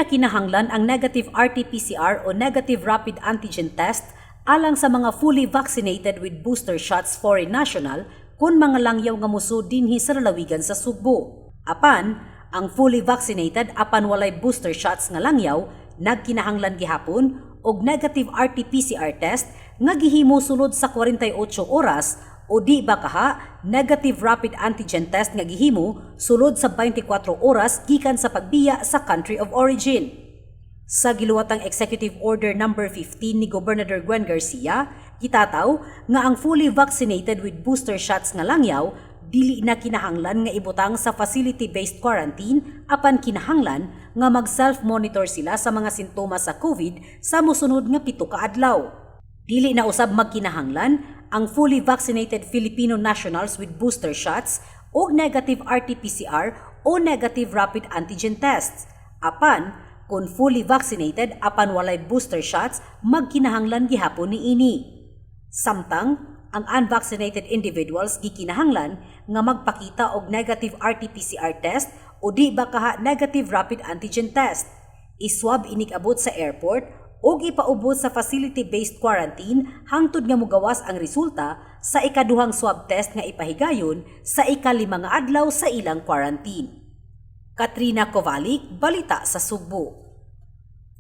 na kinahanglan ang negative RT-PCR o negative rapid antigen test alang sa mga fully vaccinated with booster shots foreign national kung mga langyaw nga musud dinhi sa lalawigan sa Sugbo. Apan, ang fully vaccinated apan walay booster shots nga langyaw nagkinahanglan gihapon og negative RT-PCR test nga gihimo sulod sa 48 oras o di ba kaha negative rapid antigen test nga gihimo sulod sa 24 oras gikan sa pagbiya sa country of origin. Sa giluwatang Executive Order Number 15 ni Gobernador Gwen Garcia, gitataw nga ang fully vaccinated with booster shots nga langyaw dili na kinahanglan nga ibutang sa facility-based quarantine, apan kinahanglan nga mag-self-monitor sila sa mga sintomas sa COVID sa mosunod nga 7 ka adlaw. Dili na usab magkinahanglan ang fully vaccinated Filipino nationals with booster shots o negative RT-PCR o negative rapid antigen tests. Apan, kung fully vaccinated apan walay booster shots, magkinahanglan gihapon niini. Samtang, ang unvaccinated individuals gikinahanglan nga magpakita og negative RT-PCR test o di ba kaha negative rapid antigen test. I-swab inig-abot sa airport og ipaubos sa facility-based quarantine hangtod nga mugawas ang resulta sa ikaduhang swab test nga ipahigayon sa 5 nga adlaw sa ilang quarantine. Katrina Kovalik, Balita sa Sugbo.